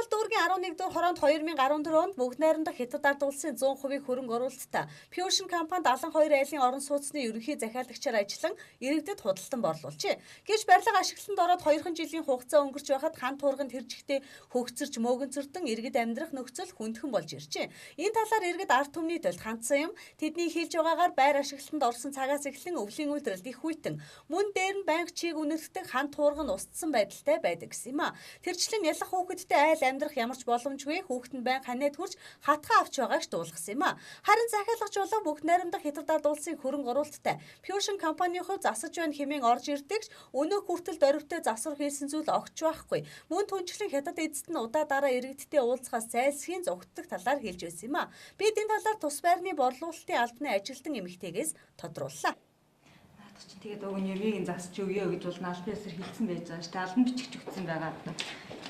Монгол дүүргийн 11 дугаар хороонд 2014 онд Бүгд найрамдах Хятад ард улсын 100% хөрөнгө оруулалттай Fusion компани 72 айлын орон сууцны ерөнхий захиалагчаар ажиллан иргэдэд худалдан борлуулжээ. Гэвч барилга ашиглалтанд ороод 2 жилийн хугацаа өнгөрч байхад хан туурганд тэр чигтээ хөгцөрч мөөгөнцөрдөн иргэд амьдрах нөхцөл хүндхэн болж иржээ. Энэ талаар иргэд ард түмний төлд хандсан юм. Тэдний хэлж байгаагаар байр ашиглалтанд орсон цагаас эхлэн өвлийн үйлдвэрлэлд их хүйтэн мөн дээр нь байнга чиг үнэртдэг хан туурга нь устсан байдалтай байдаг гэсэн юм а. Тэрчлэн ялах хүүхэдтэй айл амьдрах ямар ч боломжгүй, хүүхэд нь байнга ханиад хүрч хатгаа авч байгааг ч дуулгасан юм а. Харин захиалагч болон Бүгд найрамдах Хятад ард улсын хөрөнгө оруулалттай Fusion компанийн хувь засаж байна хэмээн орж ирдэг ч өнөөх хүртэл дөрвтэй засвар хийсэн зүйл огч байхгүй. Мөн түнчлэн Хятад эзэд нь удаа дараа иргэдтэй уулзахаас зайлсхийн зугтдаг талаар хэлж байсан юм а. Бид энэ талаар тус байрны борлуулалтын албаны ажилтан эмэгтэйгээс тодрууллаа. Наадах чинь тэгээд уг нь юмыг нь засч өгье гэж бол албан ёсоор хэлсэн байж байгаа шүү дээ. Албан бичигч өгсөн байгаа.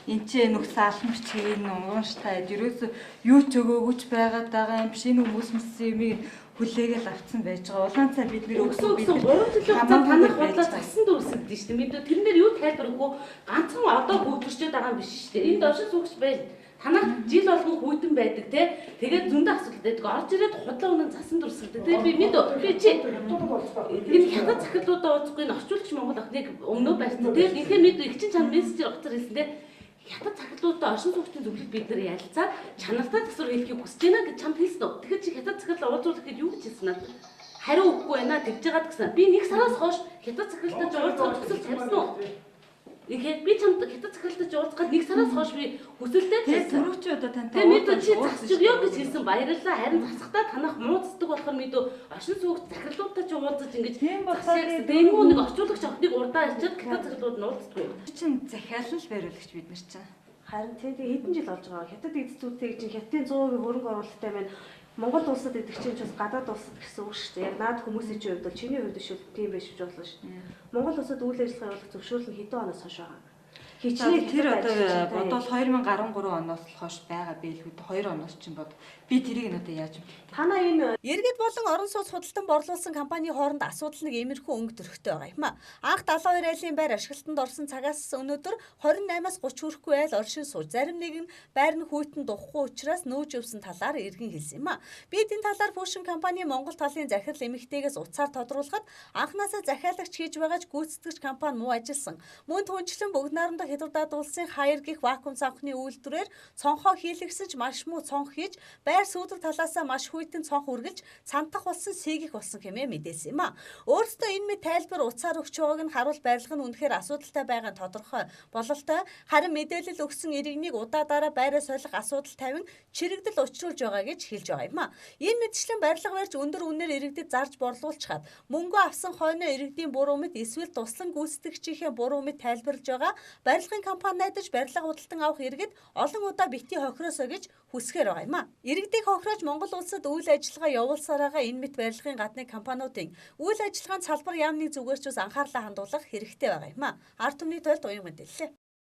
Энд чи нөхсөн албан бичгийг нь угааштай ерөөсөө юу ч өгөөгүй ч байгаад байгаа юм биш. Энэ хүмүүс мэссэн юмыг хүлээгээл авцсан байж байгаа. Улаан цай бид нэр өгсөн өгсөн 3 жилийн хугацаанд танах худлаа засан дүүсэгдэн шүү дээ. Мэдээ тэрнээр юу тайлбар өгөө ганцхан одоо хөгжөрчөөд байгаа юм биш шүү дээ. Энд оршин суугч байж танах жил болгон хүйтэн байдаг те. Тэгээд зөндөө асуудал байдаг. Орж ирээд худлаа үнэн засан дүрсэлдэг. Тэгээд би мэд би чи энэ хятад захирлуудаа ууцгүй энэ орчуулагч Монгол охиныг өмнөө барьсан. Тэгээд инхээ мэд их чин чам мессежээр утгаар хэлсэн те. Хятад захирлуудаа оршин суугчдын зөвлөлд бид нэр ялцаад чанартай засвар хийхийг хүсэж байна гэж чамд хэлсэн үү? Тэгэхээр чи хятад захирлаа уулзуулах гэж юу гэж хэлсэн надад? Хариу өгөхгүй байна тэгж жагаад гэсэн. Би нэг сараас хойш хятад захиралтай уулзах хүсэл тавьсан уу? Инхээ би чамд хятад захиралтай уулзахад нэг сараас хойш би хүсэлтэй тавьсан. Түрүү чи одоо тантай Тэгээ мэдүү чи засч өгье гэж хэлсэн, баярлалаа. Харин засахдаа танах муу засдаг болохоор мэдүү оршин суугч захирлуудтай чи уулзаж ингэж Тийм болохоор тэгэнгүү нэг орчуулагч охиныг урдаа ирчээд хятад захирлууд нь уулздаггүй. Чи чин захиална л бариулагч бид нар чинь. Харин тийм хэдэн жил болж байгаа. Хятад эзэдүүдтэй чинь хятадын 100% хөрөнгө оруулалттай байна. Монгол улсад гэдэг чинь ч бас гадаад улсад гэсэн үг шүү дээ. Яг наад хүмүүсийн чинь хувьд бол чиний хувьд шүү тийм байж болно шүү. Монгол улсад үйл ажиллагаа явуулах зөвшөөрөл нь хэдэн оноос хойш байгаа. Хичнээн тэр одоо бодвол 2013 оноос л хойш байгаа бэлгүүд 2 оноос чинь бод. Би тэрийг нь одоо яаж мэдэх вэ? Танаа энэ Иргэд болон орон сууц худалдан борлуулсан компани хооронд асуудал нэг иймэрхүү өнгө төрхтэй байгаа юм а. Анх 72 айлын байр ашиглалтанд орсон цагаас өнөөдөр 28-аас 30 хүрэхгүй айл оршин сууж зарим нэг нь байр нь хүйтэн духгүй учраас нүүж өвсөн талаар иргэн хэлсэн юм а. Бид энэ талаар Fusion компани Монгол талын захирал эмэгтэйгээс утсаар тодруулахад анхнаасаа захиалагч хийж байгаа ч гүйцэтгэгч компани муу ажилласан. Мөн түнчлэн Бүгд найрамдах Хятад улсын хаяр гих вакуум цанхны үйлдвэрээр цонхоо хийлгсэн ч маш муу цонх хийж байр сүүдрэг талаасаа маш хүйтэн цонх үргэлж цантах болсон сийгэх болсон хэмээн мэдээлсэн юм а. Өөрсдөө энэ мэт тайлбар утсаар өгч байгааг нь харуул барилга нь үнэхээр асуудалтай байгаа нь тодорхой бололтой. Харин мэдээлэл өгсөн иргэнийг удаа дараа байраа солих асуудал тавин чирэгдэл учруулж байгаа гэж хэлж байгаа юм а. Энэ мэтчлэн барилга барьж өндөр үнээр иргэдэд зарж борлуулчихад мөнгөө авсан хойноо иргэдийн буруу мэт эсвэл туслан гүйцэтгэгчийнхээ буруу мэт тайлбарлаж байгаа барилгын компани найдаж барилга худалдан авах иргэд олон удаа битгий хохироосоо гэж хүсгээр байгаа юм а. Иргэдийг хохироож Монгол улсад үйл ажиллагаа явуулсаар байгаа энэ мэт барилгын гадны компаниудын үйл ажиллагаанд салбар яамны зүгээрч бас анхаарлаа хандуулах хэрэгтэй байгаа юм а. Ард түмний төлд уян мэдээллээ.